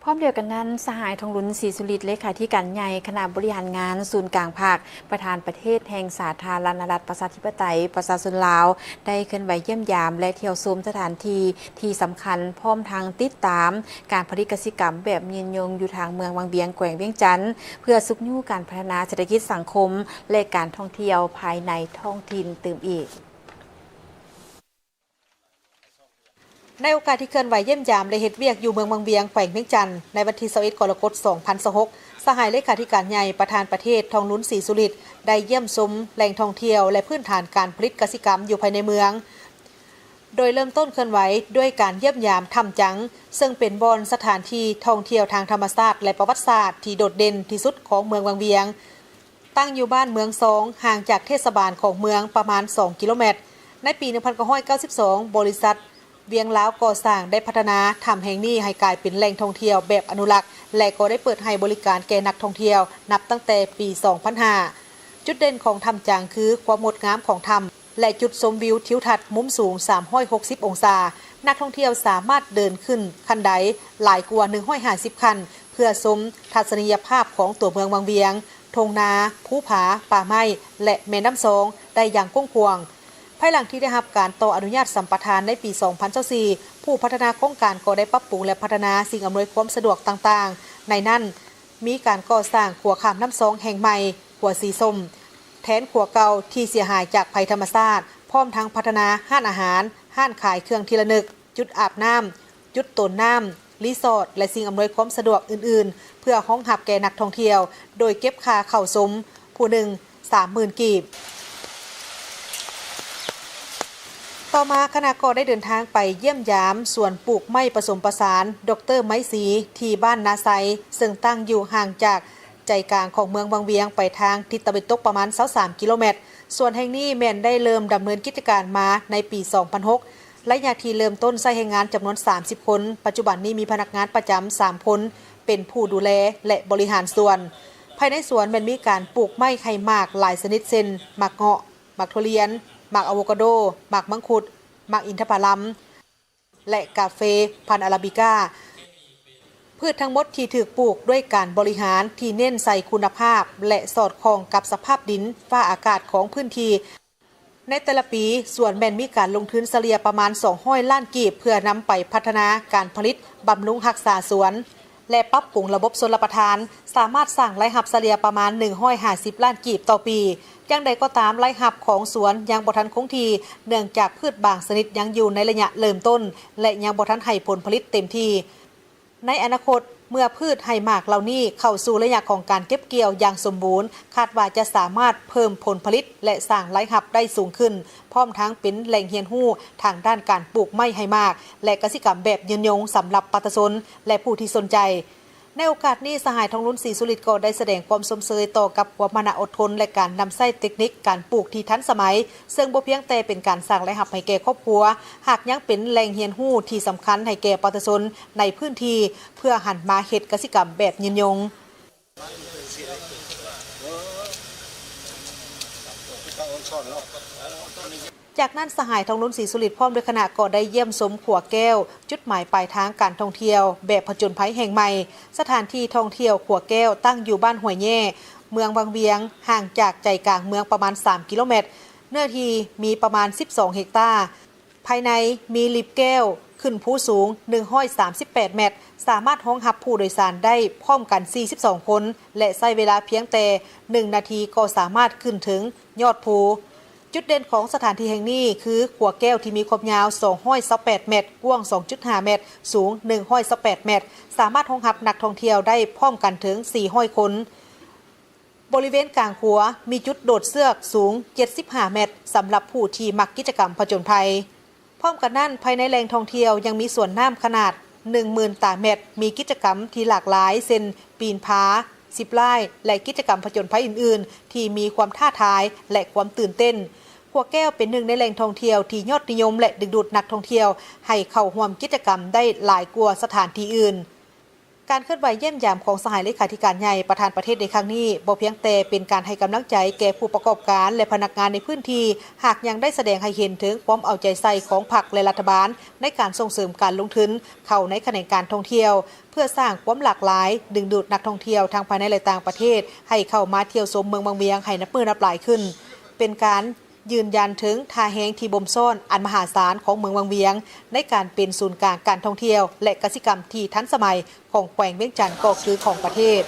ພ້ອມດຽວກັນນັ້ນ, ສະຫາຍ ທອງລຸນ ສີສຸລິດ ເລຂາທິການໃຫຍ່ຄະນະບໍລິຫານງານສູນກາງພັກ, ປະທານປະເທດແຫ່ງສາທາລະນະລັດປະຊາທິປະໄຕປະຊາຊົນລາວ ໄດ້ເຄື່ອນໄຫວຢ້ຽມຢາມ ແລະ ທ່ຽວຊົມສະຖານທີ່ທີ່ສຳຄັນ, ພ້ອມທັງຕິດຕາມການຜະລິດກະສິກຳແບບຍືນຍົງຢູ່ທາງເມືອງວັງວຽງ ແຂວງວຽງຈັນ ເພື່ອຊຸກຍູ້ການພັດທະນາເສດຖະກິດສັງຄົມ ແລະ ການທ່ອງທ່ຽວພາຍໃນທ້ອງຖິ່ນຕື່ມອີກ. ໃນໂອກາດທີ່ເຄື່ອນໄຫວຢ້ຽມຢາມ ແລະ ເຮັດວຽກຢູ່ເມືອງວັງວຽງ ແຂວງວຽງຈັນ ໃນວັນທີຊາວເອັດ ກໍລະກົດ ສອງພັນຊາວຫົກ, ສະຫາຍເລຂາທິການໃຫຍ່ ປະທານປະເທດ ທອງລຸນ ສີສຸລິດ ໄດ້ຢ້ຽມຊົມແຫຼ່ງທ່ອງທ່ຽວ ແລະ ພື້ນຖານການຜະລິດກະສິກຳຢູ່ພາຍໃນເມືອງ, ໂດຍເລີ່ມຕົ້ນເຄື່ອນໄຫວດ້ວຍການຢ້ຽມຢາມຖ້ຳຈັງ, ເຊິ່ງເປັນບ່ອນສະຖານທີ່ທ່ອງທ່ຽວທາງທຳມະຊາດ ແລະ ປະຫວັດສາດທີ່ໂດດເດັ່ນທີ່ສຸດຂອງເມືອງວັງວຽງ. ຕັ້ງຢູ່ບ້ານເມືອງຊອງ, ຫ່າງຈາກເທດສະບານຂອງເມືອງປະມານສອງກິໂລແມັດ. ໃນປີໜຶ່ງພັນເກົ້າຮ້ອຍເກົ້າສິບສອງ ບໍລິສັດວຽງລາວກໍ່ສ້າງໄດ້ພັດທະນາຖ້ຳແຫ່ງນີ້ໃຫ້ກາຍເປັນແຫຼ່ງທ່ອງທ່ຽວແບບອະນຸລັກ ແລະ ກໍໄດ້ເປີດໃຫ້ບໍລິການແກ່ນັກທ່ອງທ່ຽວນັບຕັ້ງແຕ່ປີສອງພັນຫ້າ. ຈຸດເດັ່ນຂອງຖ້ຳຈັງຄືຄວາມງົດງາມຂອງຖ້ຳ ແລະ ຈຸດຊົມວິວທິວທັດມຸມສູງສາມຮ້ອຍຫົກສິບອົງສາ. ນັກທ່ອງທ່ຽວສາມາດເດີນຂຶ້ນຂັ້ນໄດຫຼາຍກວ່າໜຶ່ງຮ້ອຍຫ້າສິບຂັ້ນ ເພື່ອຊົມທັດສະນີຍະພາບຂອງຕົວເມືອງວັງວຽງ, ທົ່ງນາ, ພູຜາ, ປ່າໄມ້ ແລະ ແມ່ນ້ຳຊອງ ໄດ້ຢ່າງກວ້າງຂວາງ. ພາຍຫຼັງທີ່ໄດ້ຮັບການຕໍ່ອະນຸຍາດສຳປະທານໃນປີສອງພັນຊາວສີ່ ຜູ້ພັດທະນາໂຄງການກໍໄດ້ປັບປຸງ ແລະ ພັດທະນາສິ່ງອຳນວຍຄວາມສະດວກຕ່າງໆ, ໃນນັ້ນມີການກໍ່ສ້າງຂົວຂ້າມນ້ຳຊອງແຫ່ງໃໝ່, ຂົວສີສົ້ມ, ແທນຂົວເກົ່າທີ່ເສຍຫາຍຈາກໄພທຳມະຊາດ, ພ້ອມທັງພັດທະນາຮ້ານອາຫານ, ຮ້ານຂາຍເຄື່ອງທີ່ລະນຶກ, ຈຸດອາບນ້ຳ, ຈຸດໂຕນນ້ຳ, ຣີສອດ ແລະ ສິ່ງອຳນວຍຄວາມສະດວກອື່ນໆ ເພື່ອຮອງຮັບແກ່ນັກທ່ອງທ່ຽວ, ໂດຍເກັບຄ່າເຂົ້າຊົມຜູ້ໜຶ່ງສາມໝື່ນກີບ. ຕໍ່ມາຄະນະກໍໄດ້ເດີນທາງໄປຢ້ຽມຢາມສວນປູກໄມ້ປະສົມປະສານ ດອກເຕີ ໄມ້ສີ ທີ່ບ້ານນາໄຊ, ເຊິ່ງຕັ້ງຢູ່ຫ່າງຈາກໃຈກາງຂອງເມືອງວັງວຽງໄປທາງທິດຕາເວັນຕົກປະມານຊາວສາມກິໂລແມັດ. ສວນແຫ່ງນີ້ແມ່ນໄດ້ເລີ່ມດຳເນີນກິດຈະການມາໃນປີສອງພັນຫົກ, ໄລຍະທີ່ເລີ່ມຕົ້ນໃຊ້ແຮງງານຈຳນວນສາມສິບຄົນ, ປັດຈຸບັນນີ້ມີພະນັກງານປະຈຳສາມຄົນ ເປັນຜູ້ດູແລ ແລະ ບໍລິຫານສວນ. ພາຍໃນສວນແມ່ນມີການປູກໄມ້ໃຫ້ໝາກຫຼາຍຊະນິດ ເຊັ່ນ ໝາກເງາະ, ໝາກຖົ່ວລຽນ, ໝາກອາໂວກາໂດ, ໝາກມັງຄຸດ, ໝາກອິນທະຜະລຳ ແລະ ກາເຟພັນອາຣາບິກາ. ພືດທັງໝົດທີ່ຖືກປູກດ້ວຍການບໍລິຫານທີ່ເນັ້ນໃສ່ຄຸນນະພາບ ແລະ ສອດຄ່ອງກັບສະພາບດິນຟ້າອາກາດຂອງພື້ນທີ່. ໃນແຕ່ລະປີ, ສວນແມ່ນມີການລົງທຶນສະເລ່ຍປະມານສອງຮ້ອຍລ້ານກີບ ເພື່ອນຳໄປພັດທະນາການຜະລິດ, ບຳລຸງຮັກສາສວນ ແລະ ປັບປຸງລະບົບຊົນລະປະທານ, ສາມາດສ້າງລາຍຮັບສະເລ່ຍປະມານໜຶ່ງຮ້ອຍຫ້າສິບລ້ານກີບຕໍ່ປີ. ຢ່າງໃດກໍຕາມ, ລາຍຮັບຂອງສວນຍັງບໍ່ທັນຄົງທີ່, ເນື່ອງຈາກພືດບາງຊະນິດຍັງຢູ່ໃນໄລຍະເລີ່ມຕົ້ນ ແລະ ຍັງບໍ່ທັນໃຫ້ຜົນຜະລິດເຕັມທີ່. ໃນອະນາຄົດ, ເມື່ອພືດໃຫ້ໝາກເຫຼົ່ານີ້ເຂົ້າສູ່ໄລຍະຂອງການເກັບກ່ຽວຢ່າງສົມບູນ, ຄາດວ່າຈະສາມາດເພີ່ມຜົນຜະລິດ ແລະ ສ້າງລາຍຮັບໄດ້ສູງຂຶ້ນ, ພ້ອມທັງເປັນແຫຼ່ງຮຽນຮູ້ທາງດ້ານການປູກໄມ້ໃຫ້ໝາກ ແລະ ກະສິກຳແບບຍືນຍົງສຳລັບປະຊາຊົນ ແລະ ຜູ້ທີ່ສົນໃຈ. ໃນໂອກາດນີ້, ສະຫາຍ ທອງລຸນ ສີສຸລິດ ກໍໄດ້ສະແດງຄວາມຊົມເຊີຍຕໍ່ກັບຄວາມມານະອົດທົນ ແລະ ການນຳໃຊ້ເຕັກນິກການປູກທີ່ທັນສະໄໝ, ເຊິ່ງບໍ່ພຽງແຕ່ເປັນການສ້າງລາຍຮັບໃຫ້ແກ່ຄອບຄົວ, ຫາກຍັງເປັນແຫຼ່ງຮຽນຮູ້ທີ່ສຳຄັນໃຫ້ແກ່ປະຊາຊົນໃນພື້ນທີ່ ເພື່ອຫັນມາເຮັດກະສິກຳແບບຍືນຍົງ. ຈາກນັ້ນ, ສະຫາຍ ທອງລຸນ ສີສຸລິດ ພ້ອມດ້ວຍຄະນະ ກໍໄດ້ຢ້ຽມຊົມຂົວແກ້ວ, ຈຸດໝາຍປາຍທາງການທ່ອງທ່ຽວແບບຜະຈົນໄພແຫ່ງໃໝ່. ສະຖານທີ່ທ່ອງທ່ຽວຂົວແກ້ວຕັ້ງຢູ່ບ້ານຫ້ວຍແຍ່, ເມືອງວັງວຽງ, ຫ່າງຈາກໃຈກາງເມືອງປະມານສາມກິໂລແມັດ, ເນື້ອທີ່ມີປະມານສິບສອງເຮັກຕາ. ພາຍໃນມີລິບແກ້ວຂຶ້ນພູສູງໜຶ່ງຮ້ອຍສາມສິບແປດແມັດ, ສາມາດຮອງຮັບຜູ້ໂດຍສານໄດ້ພ້ອມກັນສີ່ສິບສອງຄົນ ແລະ ໃຊ້ເວລາພຽງແຕ່ໜຶ່ງນາທີກໍສາມາດຂຶ້ນເຖິງຍອດພູ. ຈຸດເດັ່ນຂອງສະຖານທີ່ແຫ່ງນີ້ຄືຂົວແກ້ວທີ່ມີຄວາມຍາວສອງຮ້ອຍຊາວແປດແມັດ, ກວ້າງສອງຈຸດຫ້າແມັດ, ສູງໜຶ່ງຮ້ອຍຊາວແປດແມັດ, ສາມາດຮອງຮັບນັກທ່ອງທ່ຽວໄດ້ພ້ອມກັນເຖິງສີ່ຮ້ອຍຄົນ. ບໍລິເວນກາງຂົວມີຈຸດໂດດເຊືອກສູງເຈັດສິບຫ້າແມັດ ສຳລັບຜູ້ທີ່ມັກກິດຈະກຳຜະຈົນໄພ. ພ້ອມກັນນັ້ນ, ພາຍໃນແຫຼ່ງທ່ອງທ່ຽວຍັງມີສວນນ້ຳຂະໜາດໜຶ່ງໝື່ນຕາແມັດ, ມີກິດຈະກຳທີ່ຫຼາກຫຼາຍ ເຊັ່ນ ປີນຜາ, ຊິບລາຍ ແລະ ກິດຈະກຳຜະຈົນໄພອື່ນໆ ທີ່ມີຄວາມທ້າທາຍ ແລະ ຄວາມຕື່ນເຕັ້ນ. ຂົວແກ້ວເປັນໜຶ່ງໃນແຫຼ່ງທ່ອງທ່ຽວທີ່ຍອດນິຍົມ ແລະ ດຶງດູດນັກທ່ອງທ່ຽວໃຫ້ເຂົ້າຮ່ວມກິດຈະກຳໄດ້ຫຼາຍກວ່າສະຖານທີ່ອື່ນ. ການເຄື່ອນໄຫວຢ້ຽມຢາມຂອງສະຫາຍເລຂາທິການໃຫຍ່ປະທານປະເທດໃນຄັ້ງນີ້ ບໍ່ພຽງແຕ່ເປັນການໃຫ້ກຳລັງໃຈແກ່ຜູ້ປະກອບການ ແລະ ພະນັກງານໃນພື້ນທີ່, ຫາກຍັງໄດ້ສະແດງໃຫ້ເຫັນເຖິງຄວາມເອົາໃຈໃສ່ຂອງພັກ ແລະ ລັດຖະບານ ໃນການສົ່ງເສີມການລົງທຶນເຂົ້າໃນຂະແໜງການທ່ອງທ່ຽວ ເພື່ອສ້າງຄວາມຫຼາກຫຼາຍ, ດຶງດູດນັກທ່ອງທ່ຽວທັງພາຍໃນ ແລະ ຕ່າງປະເທດ ໃຫ້ເຂົ້າມາທ່ຽວຊົມເມືອງວັງວຽງໃຫ້ນັບມື້ນັບຫຼາຍຂຶ້ນ, ເປັນການຢືນຢັນເຖິງທ່າແຮງທີ່ບົ່ມຊ້ອນອັນມະຫາສານຂອງເມືອງວັງວຽງ ໃນການເປັນສູນກາງການທ່ອງທ່ຽວ ແລະ ກະສິກຳທີ່ທັນສະໄໝຂອງແຂວງວຽງຈັນ ກໍຄືຂອງປະເທດ.